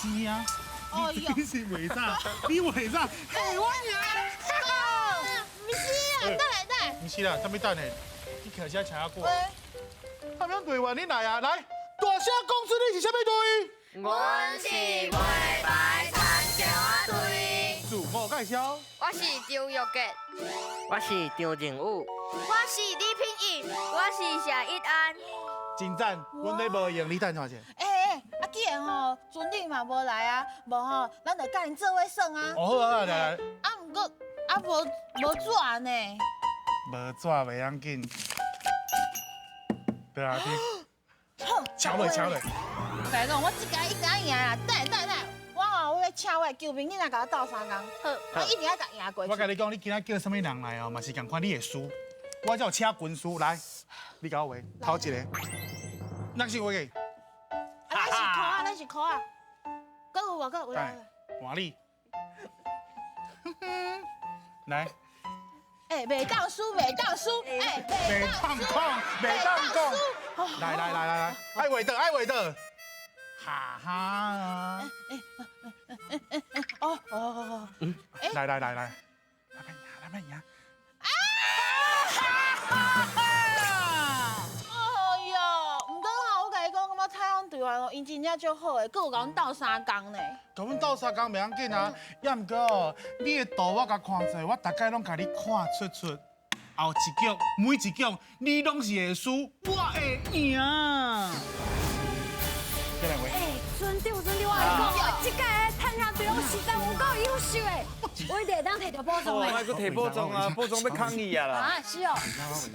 是啊。哎呦，你是袂早，你袂早，嘿，我贏。毋是啊，等下等下。毋是啦，啥物等下？你徛遮車久。他們隊員，你來啊，來，大聲講出你是啥物隊？阮是袂歹田橋仔隊。自我介紹。我是張玉傑，我是張仁武，我是李品義，我是謝一安。真讚，阮咧無閒，你等偌濟？欸欸，啊，既然吼船長嘛無來啊，無吼，咱就佮𪜶做伙耍啊。哦，好啊，來來。啊，毋過啊無紙呢。無紙袂要緊。對啊，你。搶落搶落。來講，我這家一定愛贏啊！等等等，我哦，我欲請我的救兵，你若共我鬥相共，好，我一定愛共贏過去。我共你講，你今仔叫啥物人來哦，嘛是仝款，你會輸。我才有請軍師來，你共我畫頭一个，咱是畫個。啊，咱是箍仔，咱是箍仔。閣有無？閣有來。換你。來。欸，袂當輸，袂當輸，欸，袂當講，袂當講。來來來來來，愛畫倒，愛畫倒。哈哈。哦哦哦。來來來來，來慢贏，來慢贏。啊！哎喲，毋過吼，我共你講，感覺太空隊員哦，𪜶真正足好的，閣有共阮鬥相共呢。共阮鬥相共袂要緊啊，也毋過哦，你的圖我共看者，我逐擺攏共你看出出。後一局，每一局你攏是會輸，我會贏。欸，船長，船長，我共你講，這屆的探險隊伍實在有夠優秀的，我一定會當提著寶藏的。莫閣提寶藏啊，寶藏欲空去啊啦。啊，是哦。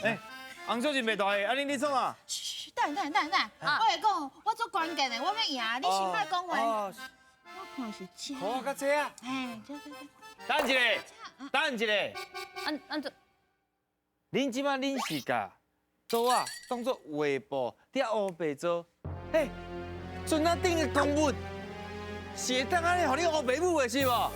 欸，洪小姐袂大個，啊你咧創啥？噓，等等等等，我會講，我足關鍵的，我欲贏，你先莫講話。我看是這。好，較這啊。嘿，這這這。等一下，等一下。按按怎？恁這擺恁是共桌仔當做畫布，佇遐烏白做，嘿，船仔頂的公物是會當按呢，予你烏白舞的是無？無啊，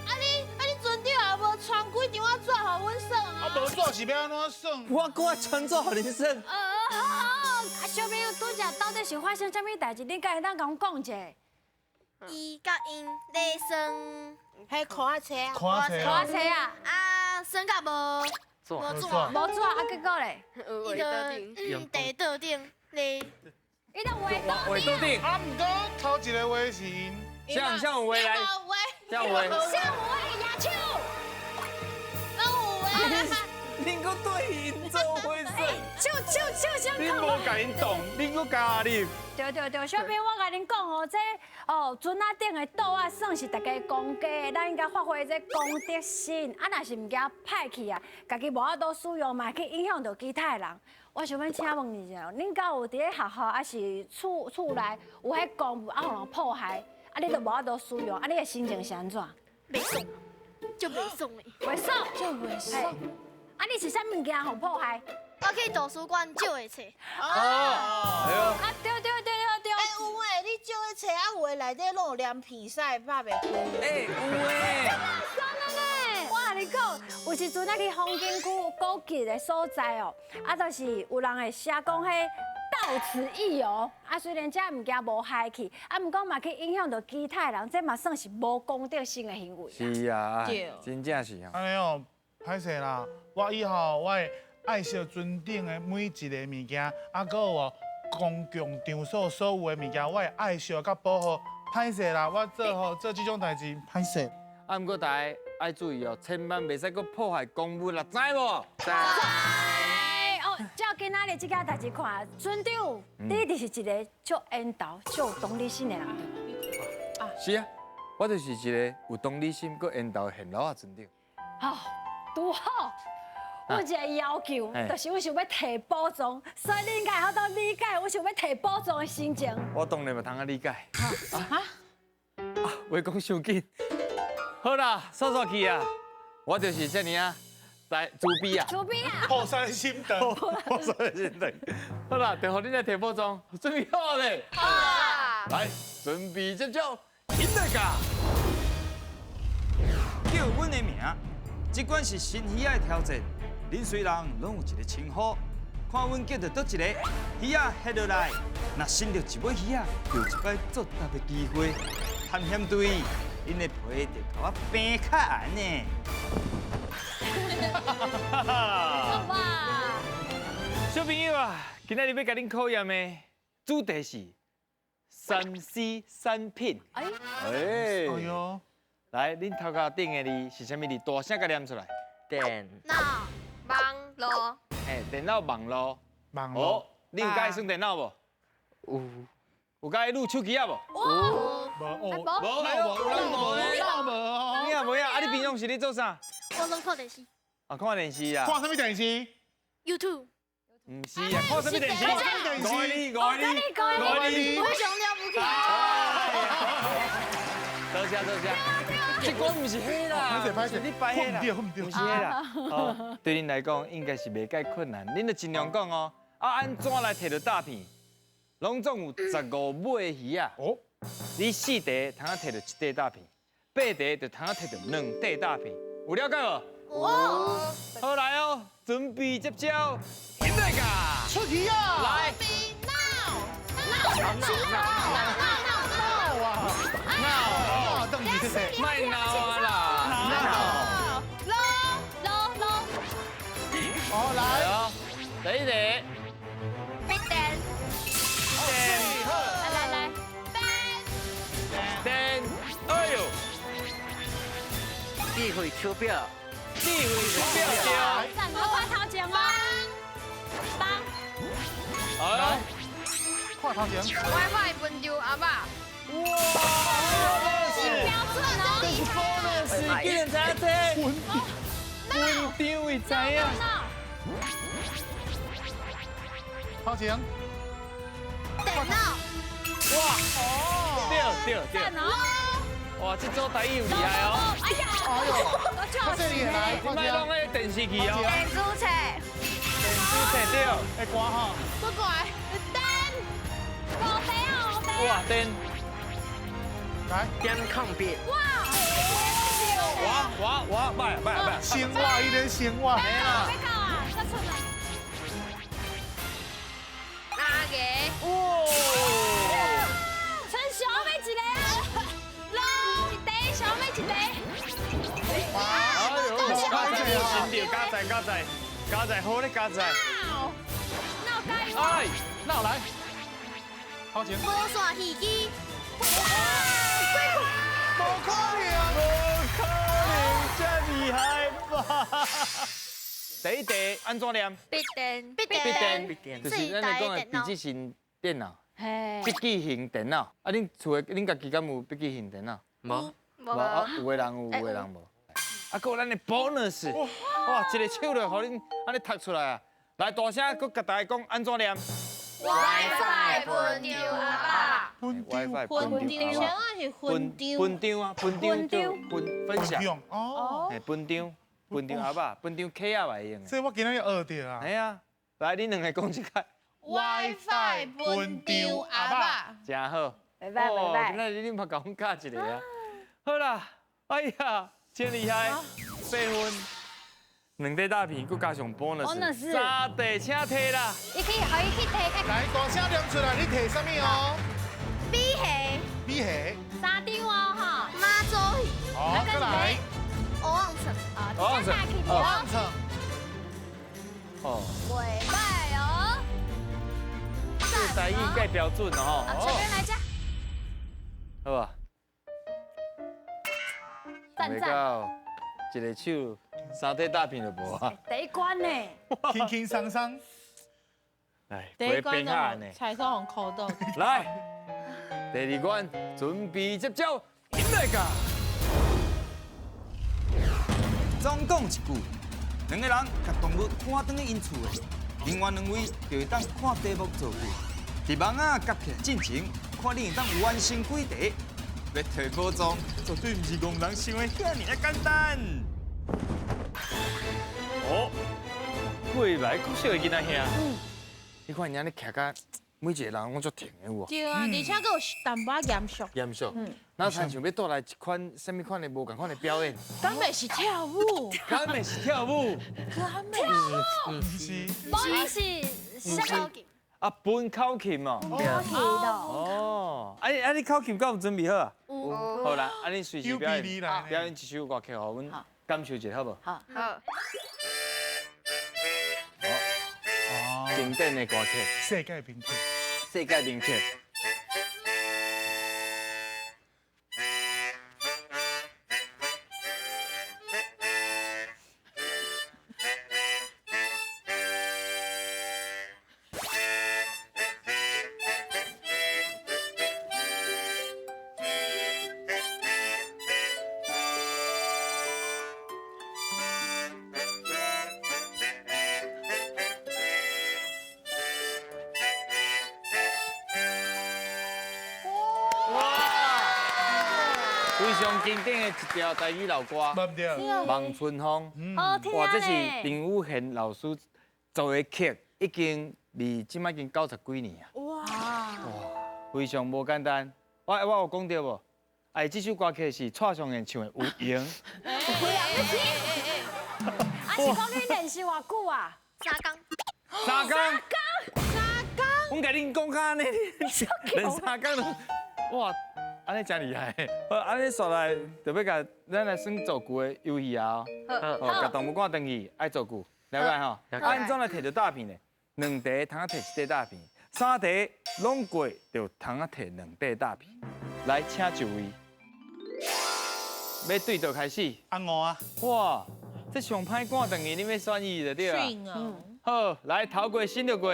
啊你船長也無傳幾張仔紙予阮耍啊？啊，無紙是欲按怎耍？我閣愛傳紙予恁耍。好好，啊，小朋友，拄才到底是發生啥物代誌？你敢會當共阮講一下？伊佮𪜶咧耍，彼箍仔冊啊，箍仔冊箍仔冊啊，啊，耍甲無。無紙，無紙啊，結果咧，伊就佇桌頂咧，伊就畫畫桌頂。啊，毋過頭一个畫是𪜶，誰誰有畫來？誰有畫？誰有畫舉手。攏有畫。恁閣對𪜶做伙耍？手手手先恁無共𪜶動，恁閣加入。對對對，小編，我共恁講哦，這哦船仔頂的桌仔算是大家公家的，咱應該發揮這公德心。啊，若是物件歹去啊，家己無法度使用，嘛會去影響著其他的人。我想欲請問一下，恁敢有佇咧學校還是厝內有彼公物啊，予人破壞，啊，你都無法度使用，啊，你的心情是按怎？袂爽，就袂爽的。袂爽，就袂爽。啊，你是啥物件予破壞？我去圖書館借的冊。哦，啊，對對對對對。欸，有欸，你借的冊啊，有的內底攏有黏鼻屎，拍袂開。欸，有欸。這麼爽的呢！我共你講，有時陣咱去風景區古蹟的所在哦，啊，就是有人會寫講彼到此一遊，啊，雖然這物件無害去，啊，毋過嘛去影響著其他人，這嘛算是無公德心的行為。是啊，真正是哦。按呢哦，歹勢啦，我以後我會愛惜船頂的每一个物件，啊，閣有哦公共場所所有的物件，我會愛惜佮保護。歹勢啦，我做吼做這種代誌，歹勢。啊，毋過大家愛注意哦，千萬袂使閣破壞公物啦，知無？知。哦，照今仔日這件代誌看，船長，你就是一个足緣投、足有同理心的人，對無？啊，是啊，我就是一個有同理心、閣緣投的現老仔船長。好，拄好。我一个要求，就是我想欲提寶藏，所以你應該會當理解我想欲提寶藏的心情。我當然嘛通啊理解。啊？啊，話講傷緊。好啦，煞煞去啊！我就是這爾啊，來慈悲啊。慈悲啊！菩薩心腸，菩薩心腸。好啦，就予恁來提寶藏，準備好未？好啊！來，準備結束，起來噶！叫阮的名，這款是新魚仔的挑戰。恁雖人攏有一个稱呼，看阮叫著佗一个魚仔翕落來，若伸著一尾魚仔，就有一擺作答的機會。探險隊，𪜶的皮就共我平較按呢。哇！小朋友啊，今仔日欲共恁考驗的主題是3C 產品。哎，哎哎喲，來，恁頭殼頂的字是啥物字？大聲共念出來。電腦網路。嘿，電腦網路。網路。哦，你有佮意耍電腦無？有。有佮意擼手機仔無？無哦，無，哎呦，有人無呢？無哦。你也無啊？啊，你平常時咧做啥？我攏看電視。啊，看電視啊。看啥物電視？YouTube。毋是啊，看啥物電視？看啥物電視？五個字，五個字，五個字。非常了不起。多謝多謝。這關毋是彼啦，歹勢歹勢，你擺彼啦，毋是彼啦。哦，對恁來講應該是袂介困難，恁就盡量講哦。啊，按怎來提著詐騙？攏總有15尾魚仔。哦。你四塊通啊提著一塊詐騙，八塊就通啊提著兩塊詐騙，有了解無？有。好來哦，準備接招，起來噶！出去啊！來。鬧鬧鬧鬧鬧鬧啊！鬧！鬧！莫鬧啊啦！鬧！鬧鬧鬧。好來。第一題。筆電。電。來來來。電。哎呦！智慧手錶。智慧手錶對。我看頭前哦。幫。好來。看頭前。 WiFi 分張阿爸。哇！是標準哦。這是 bonus，竟然知影這。分張會知影。頭前。電腦。哇！對對對。讚哦。哇，這組台語有厲害哦！哎呀，哎呦，這裡來，你莫弄那個電視機哦。電子冊。電子冊對。會關吼。不過電。五塊啊，五塊。哇，電。來。點控筆。哇！哇哇哇，歹歹歹。生活，伊咧生活。欲到啊，再出來。哪個？哇！剩小妹一個啊。一塊，小妹一塊。哎呦，加載有加載加載加載好咧，加載。鬧加油！哎，鬧來。頭前。無線耳機。無可能，無可能，這厲害吧？第一題按怎念？筆電，筆筆電，就是咱咧講的筆記型電腦。筆記型電腦。啊，恁厝的恁家己敢有筆記型電腦？無。無。啊，有的人有，有的人無。啊，閣有咱的 bonus，哇，一個手就予恁按呢讀出來啊！來，大聲閣共大家講按怎念？WiFi 分張阿爸。 WiFi 分張，啥是分張？分張啊，分張就分分享。哦。嘿，分張，分張阿爸，分張客仔嘛會用的。這我今仔日學著啊。嘿啊，來，恁兩个講一擺。 WiFi 分張阿爸。真好。拜拜拜拜。今仔日恁嘛共阮教一個啊。好啦，哎呀，真厲害，8分，兩塊大片，閣加上 bonus，三塊請提啦。伊去，予伊去提。來，大聲念出來，你提啥物哦？米蝦。米蝦。三張哦，吼。媽祖魚。好，閣來。蚵仔腸。蚵仔腸。蚵仔腸。哦。袂歹哦。這台語蓋標準哦。好，這邊來遮。好吧。讚讚。一個手三塊大片就無啊。第一關呢？輕輕鬆鬆。來，第一關就菜所予苦到。來，第二關準備接招，起來噶。總講一句，兩個人共動物趕轉去𪜶厝的，另外兩位就會當看題目造句。佇網仔夾起來進前，看你會當完成幾題。欲提寶藏，絕對毋是戇人想的遐爾仔簡單。哦，過來國小的囡仔兄，你看𪜶按呢徛甲每一個人攏足挺的有無？對啊，而且閣有淡薄仔嚴肅。嚴肅。那親像欲帶來一款啥物款的無仝款的表演？敢袂是跳舞？敢袂是跳舞？敢袂跳舞？毋是。無伊是是口琴。啊，分口琴哦。哦。啊啊，你口琴敢有准备好啊？有。好啦，啊你随时表演，表演一首歌曲，予阮感受一下，好无？好。好。哦。经典的歌曲。世界名曲。世界名曲。非常经典的一条台语老歌，《望春风》。哇，这是林武贤老师做的曲，已经离这摆已经90几年啊。哇！哇，非常无简单。我有讲对无？哎，这首歌曲是蔡尚贤唱的，有闲。有闲。啊，是讲你练习偌久啊？三工。三工。三工。我共恁讲较按呢，连三工都，哇！按呢真厉害，好，按呢煞来就欲共咱来耍造句的游戏啊！哦，共动物赶转去，爱造句，了解吼？按怎来摕著诈骗呢？两题通仔摕一块诈骗，三题拢过就通仔摕两块诈骗。来，请就位。欲对倒开始。阿五啊！哇，这上歹赶转去，你欲选伊就对啊。好，来头过身就过，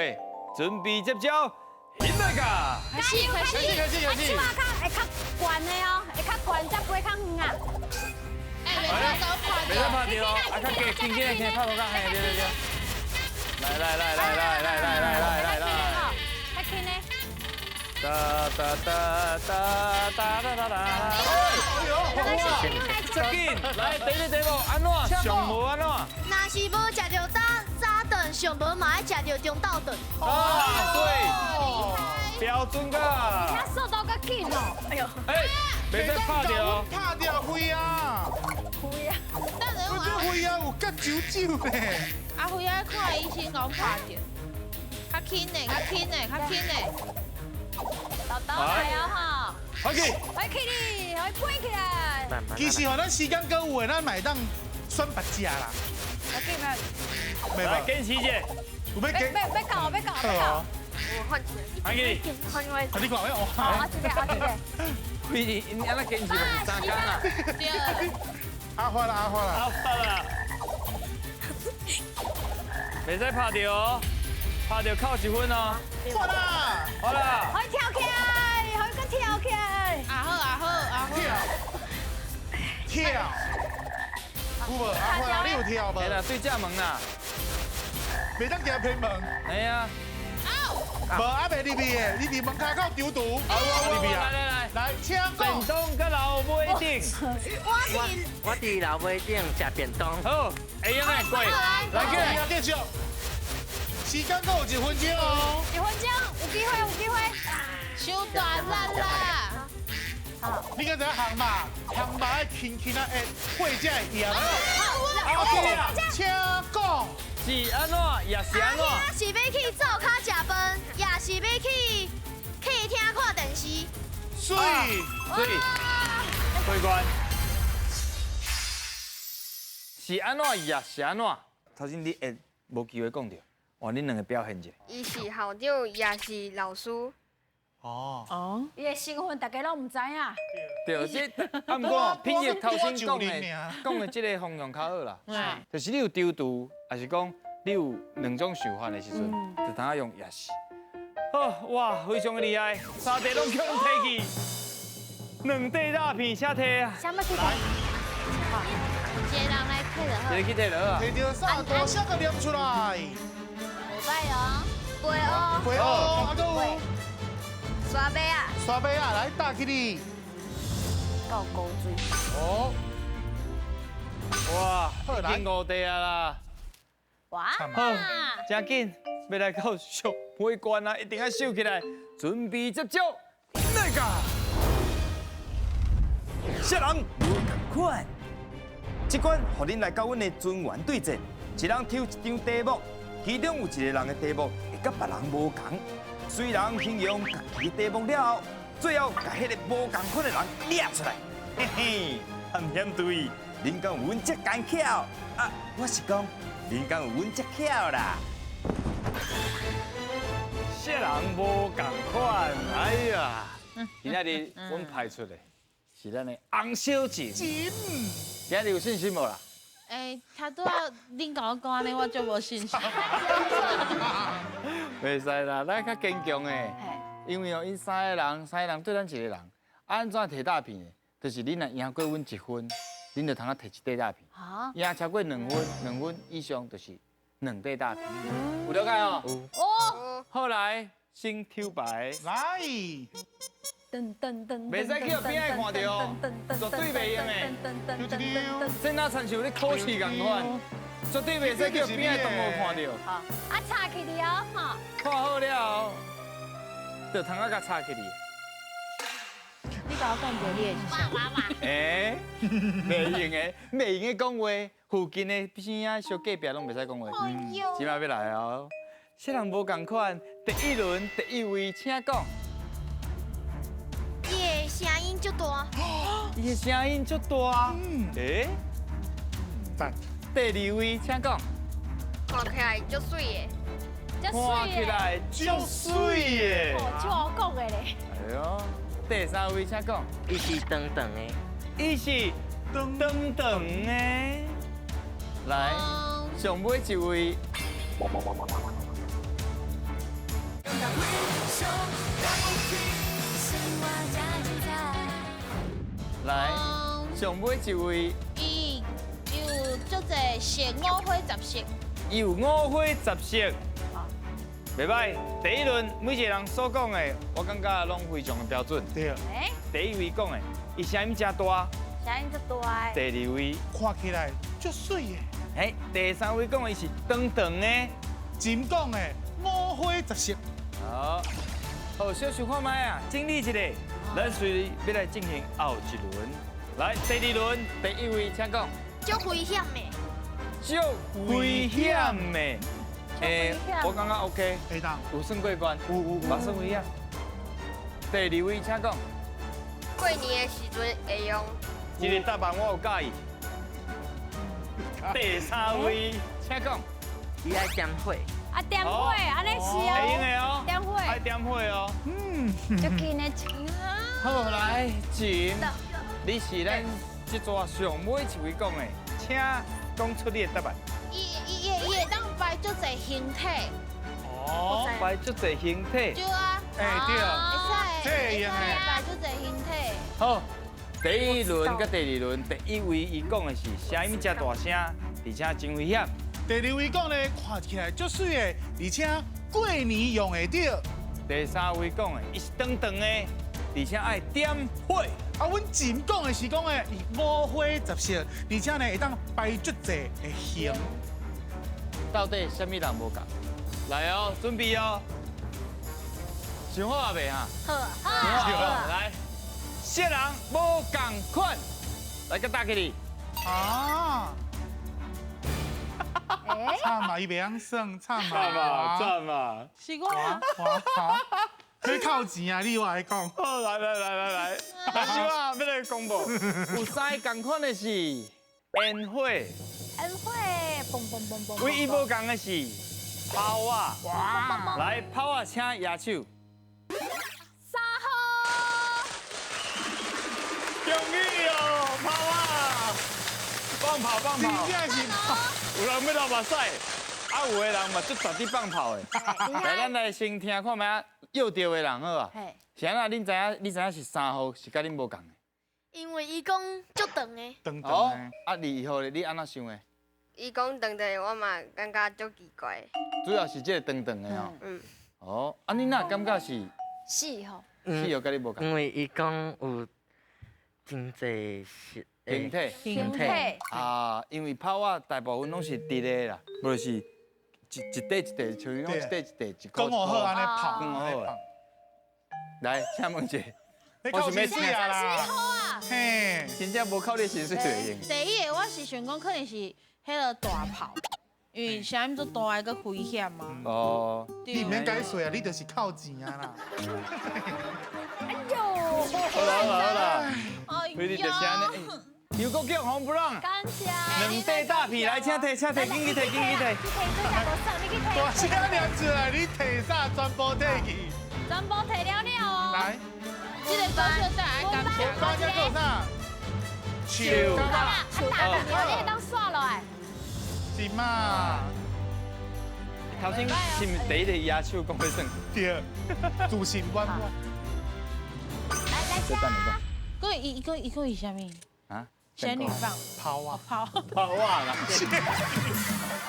准备接招。来个！开始开始开始开始！起码较会较悬的哦，会较悬才飞较远啊。哎，袂使拍袂使拍著哦，啊，较低，轻轻的，轻拍落较嘿，对对对。来来来来来来来来来来来。较轻的。哒哒哒哒哒哒哒哒。哎呦！这紧，来第一题目按怎？上无按怎？若是无食著早早顿，上无嘛爱食著中昼顿。啊，对。标准噶，你速度较紧哦。哎呦，哎，袂使拍著哦，拍著飞啊，飞啊，我这飞啊有结啾啾呢。阿辉爱看医生讲拍著，较轻的，较轻的，较轻的。豆豆来哦哈，回去，回去你，回飞起来。其实吼，咱时间够有的，咱嘛会当选别只啦。来，坚持一下。有欲坚？欲到，欲到，欲到。我换换去，换另外。你看，我我这个，我这个。亏你，你按怎坚持三工啊？阿发啦，阿发啦，阿发啦。袂使拍著哦，拍著扣1分哦。发啦，好啦。可以跳起来，可以阁跳起来。阿好，阿好，阿好。跳，跳。有无？阿发，你有跳无？嘿啦，对正门啦。袂当行偏门。嘿啊。无啊，袂入去的，你伫门口口丢毒。入去啊！来来来，来，请讲。便当佮老尾顶。我伫老尾顶食便当。好，会用的过。来，过来，继续。时间阁有1分钟哦。1分钟，有机会，有机会。伤大力啦！你敢知影航马？航马爱轻轻啊，会会才会赢。好，请讲。是按怎？也是按怎？阿兄是欲去灶跤食饭，也是欲去客厅看电视。水水，过关。是按怎？也是按怎？头先你会无机会讲著，哇！恁两个表现者。伊是校长，也是老师。哦哦，伊的身份大家拢毋知影。对，这啊，毋过品业头先讲的这个方向较好啦。就是你有丢毒，还是讲你有两种想法的时阵，就通用也是。好哇，非常的厉害，三题拢去予提去，两块诈骗，啥提啊？啥物去？一个人来提就好。一个去提就好啊。提著啥？大声共念出来。袂歹哦，飞乌。飞乌，啊，阁有。沙尾仔。沙尾仔，来打起你。够高水。哦。哇，已经5题啊啦。哇。好，真紧，欲来到上尾关啊，一定要收起来，准备接招，来个。啥人无仝款？这关予恁来佮阮的尊严对战，一人抽一张题目，其中有一个人的题目会佮別人無仝。雖然形容家己題目了後，最後共彼個無仝款的人掠出來，嘿嘿，探險隊，恁敢有阮遮奸巧？啊，我是講，恁敢有阮遮巧啦？啥人無仝款？哎呀，今仔日阮派出的是咱的洪小晴。今仔日有信心無啦？欸，他拄仔恁共我講按呢，我足無信心。袂使啦，咱較堅強的，因為哦，𪜶三个人，三个人對咱一个人，按怎提詐騙的？就是恁若贏過阮一分，恁就通啊提一塊詐騙；贏超過兩分，兩分以上就是兩塊詐騙。有了解哦？有。哦。好來，先抽牌。來。噔噔噔，袂使去予邊仔看著哦，絕對袂用的。這若親像咧考試仝款，絕對袂使去予邊仔同學看著。好，啊插起去哦，吼。看好了後，就通啊共插起去。你共我講著你的是啥？欸，袂用的，袂用的講話，附近的邊仔小隔壁攏袂使講話。這擺欲來哦，啥人無仝款？第一輪第一位，請講。伊的聲音足大，伊的聲音足大。欸，讚。第二位，請講。看起來足媠的，看起來足媠的。哦，足好講的咧。哎喲，第三位請講。伊是長長的，伊是長長的。來，上尾一位。來，上尾一位。伊有足濟色，五花十色。伊有五花十色。袂歹，第一輪每一個人所講的，我感覺攏非常的標準。對。第一位講的，伊聲音誠大。聲音足大。第二位看起來足媠的。嘿，第三位講的伊是長長的。真講的五花十色。好，好，小想看覓啊，整理一下，咱隨欲來進行後一輪。來，第二輪第一位，請講。足危險的。足危險的。欸，我感覺 OK，有算過關，有，嘛算危險。第二位，請講。過年的時陣會用。這個答案我有佮意。第三位，請講。伊愛點火。啊，點火，按呢是哦。會用的哦。點火。愛點火哦。嗯。足緊的。好，來，晴，你是咱這逝上尾一位講的，請講出你的答案。伊會當擺足濟形體。哦，擺足濟形體。對啊。欸對。會使。這會用的。擺足濟形體。好，第一輪佮第二輪，第一位伊講的是聲音誠大聲，而且真危險。第二位講咧，看起來足媠的，而且過年用會著。第三位講的，伊是長長的，而且愛點火。啊，阮前講的是講的，伊五花十色，而且呢會當擺足濟的形。到底啥物人無仝？來哦，準備哦。想好啊未啊？好，好，來，啥人無仝款？來，佮打起來。啊。慘嘛，伊袂曉算，慘嘛，慘嘛，是我。你扣錢啊！你我來講。好，來來來來來，來小啊，欲來公布。有三个仝款的是煙火。煙火，嘣嘣嘣嘣。唯一無仝的是炮仔。哇！來，炮仔，請舉手。三號。恭喜哦，炮仔！放炮放炮。真正是炮。有人欲流目屎，啊，有的人嘛足絕對放炮的。來，咱來先聽看覓仔，約著的人好啊。是按怎？恁知影？你知影是三號是佮恁無仝的？因為伊講足長的。長長的。啊，二號咧，你按怎想的？伊講長長的，我嘛感覺足奇怪。主要是這個長長的哦。嗯。哦，啊，你哪感覺是？四號。四號佮你無仝。因為伊講有真濟是。形體。形體。啊，因為炮仔大部分攏是直的啦，無就是一一塊一塊，像攏一塊一塊一塊。講好按呢跑，講好啊。來，請問一下，我想欲死啊啦！嘿，真正無靠你薪水就會用。第一个我是想講，可能是彼个大炮，因为声音足大个危险嘛。哦，你毋免解说啊，你就是靠钱啊啦。哎呦，好啦好啦好啦，哎非得就是按呢。又阁叫红不让，感谢。两块大片来，请提，请提，紧去提，紧去提。去提这食无算，你去提。大声念出来，你提啥？全部提去。全部提了了哦。来，这个高手再来感谢。大家讲啥？树好啦，大片你会当刷落来。是嘛？头先是毋是第一个野手讲会算？对，自信满满。来来，这等你讲。佮伊佮伊佮伊啥物？啊？仙女棒。抛啊！抛。抛啊啦！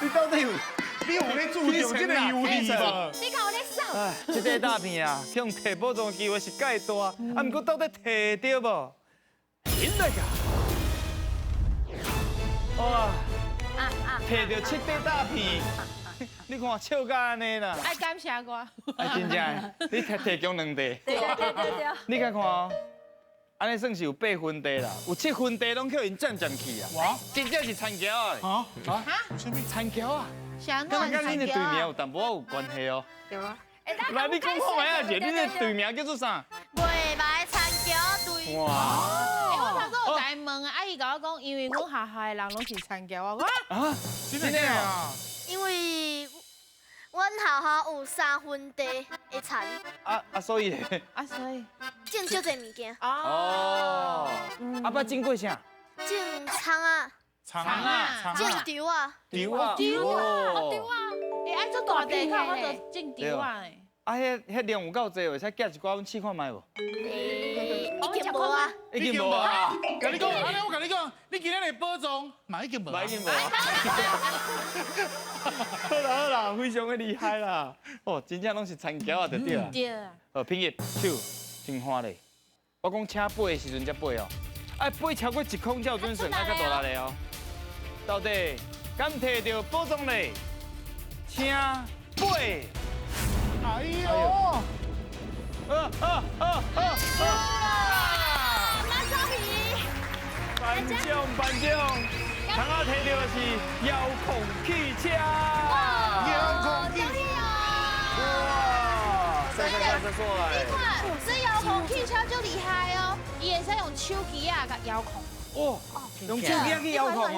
你到底有？你有咧注重这个游戏无？你看我咧算。哎，这块大片啊，去予提宝藏的机会是介大，啊，毋过到底提著无？紧来噶！哇！提著七块大片，你看笑甲按呢啦！爱感谢我。哎，真正，你提提供两块。对对对对。你看看哦，按呢算是有八分地啦，有七分地拢予𪜶占占去啊！哇，真正是田桥啊！啊啊？啥物？田桥啊？敢敢佮恁的队名有淡薄仔有关系哦。对啊。来，你讲看觅啊者，恁的队名叫做啥？袂䆀田桥队。哇！欸，我头拄有共伊问啊，啊伊共我讲，因为阮学校的人拢是田桥啊。我啊，真的啊？因为阮学校有三分地的田。啊啊，所以咧？啊，所以种足济物件。哦。啊，捌种过啥？种葱仔。葱仔。种稻仔。稻仔。稻仔。稻仔。欸，爱做大地较，我就种稻仔呢。啊，彼彼量有够济，会使寄一寡阮试看觅无？已经无啊，已经无啊。共你讲，按呢我共你讲，你今日的宝藏嘛已经无。嘛已经无。好啦好啦，非常的厉害啦。哦，真正拢是田桥啊，就对啊。对啊。好，品业手真欢咧。我讲请飞的时阵才飞哦，爱飞超过一空才有准算，爱较大力哦。到底敢提著宝藏咧？请飞。哎呦！啊啊啊啊啊！马少皮，颁奖颁奖，通仔提著的是遥控汽车。遥控汽车。哇！帅帅帅帅！你看，这遥控汽车足厉害哦，伊会使用手机仔共遥控。哦，用手机仔去遥控哦。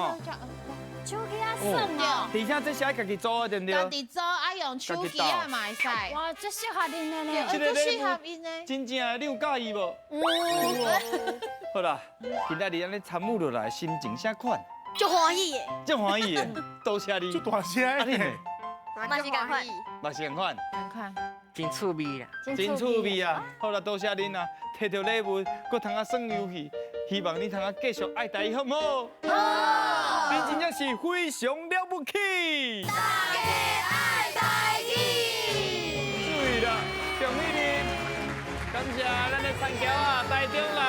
手机仔耍哦，而且这是爱家己组的，对不对？家己组啊，用手机仔嘛会使。哇，这适合恁的呢，这适合𪜶的。真正的，你有佮意无？有。好啦，今仔日按呢参与落来，心情啥款？足欢喜的。足欢喜的，多谢你。足大声的。嘛是仝款。嘛是仝款。仝款。真趣味啦。真趣味啊！好啦，多谢恁啊，提著礼物，阁通啊耍游戏，希望你通啊继续爱台语，好毋好？好。你真正是非常了不起。大家爱台语。对啦，恭喜你，感谢咱的田桥啊，台中来。